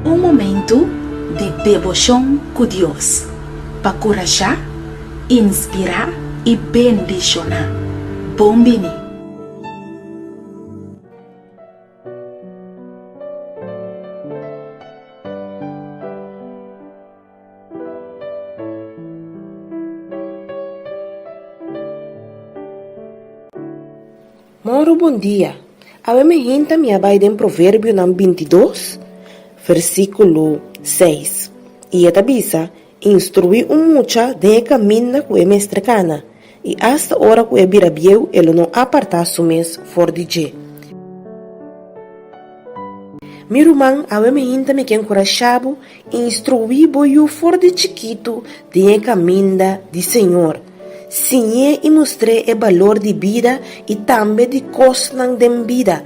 Un momentu di deboshon ku Dios pa kurashá, inspirá i bendishoná. Bon bini! Moro bon dia. Awe mi hinta mi a bai den Proverbionan bintidos, versíkulo seis, i e ta bisa, Instruí un mucha den e kaminda ku e mester kana, i asta ora ku e bira bieu e lo no apartá su mes for di dje. Mi ruman, awe mi hinta mi ke enkurashá bo Instruí bo yu for di chikitu den e kaminda di Señor. Siñ'é i mustr'é e balor di bida i tambe di kosnan den bida.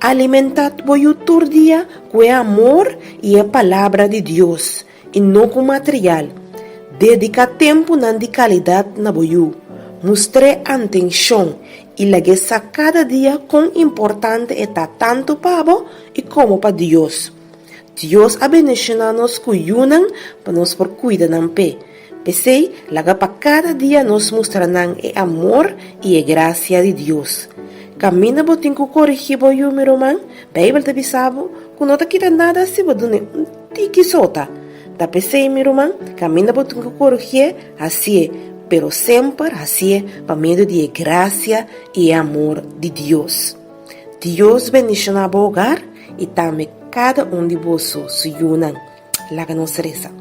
Alimentá bo yu tur dia ku e amor i e Palabra di Dios, i no ku material. Dediká tempunan di kalidat na bo yu. Mustr'é antenshon i lag'é sa kada dia kon importante e ta tantu pa bo i komo pa Dios. Dios a bendishoná nos ku yunan pa nos por kuida nan p'e. P'esei, laga pa kada dia nos mustra nan e amor i e grasia di Dios. Kaminda bo tin ku korigí bo yu, mi ruman, Beibel ta bisa bo ku no ta kita nada si bo dun'é un tiki sota. Ta p'esei, mi ruman, kaminda bo tin ku korigié, hasié, pero semper hasié pa medio di e grasia i e amor di Dios. Dios bendishoná bo hogar i tambe kada un di boso su yunan. Laga nos resa.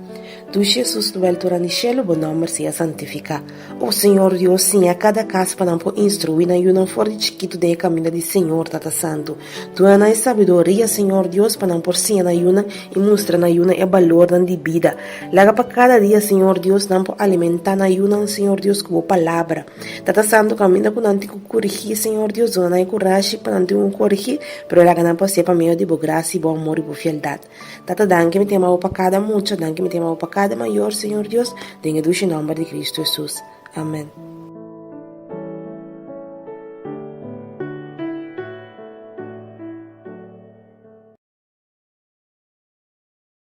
Dushi Hesus Duel tur di shelu bo nòmber sea santifiká. O Señor Dios siña kada kas pa nan por instruí nan yunan for di chikitu den e kaminda di Señor Tata Santu. Duna nan e sabiduria Señor Dios pa nan por siña nan yunan i mustra nan yunan e balornan di bida. Laga pa kada dia Señor Dios nan por alimentá nan yunan Señor Dios ku bo palabra. Tata Santu kaminda ku nan tin ku korigí, Señor Dios, duna nan e kurashi pa nan tin ku korigí, pero laga nan por hasié pa medio di bo grasia i bo amor i bo fieldat. Tata, danki mi ta yama bo pa kada mucha, danki mi ta yama bo pa kada mayor, Señor Dios, den e dushi nòmber di Kristu Hesus. Amen.